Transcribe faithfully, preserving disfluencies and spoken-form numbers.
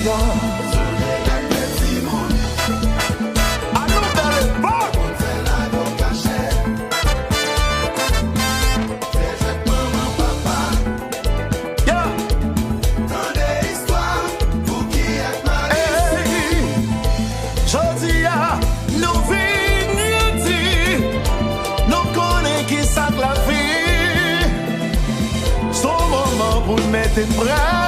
An nou bèl epòk. Yeah. Ey, jodi a, nou vin grandi, nou konnen ki sa k lavi. Se yon moman pou n mete prè.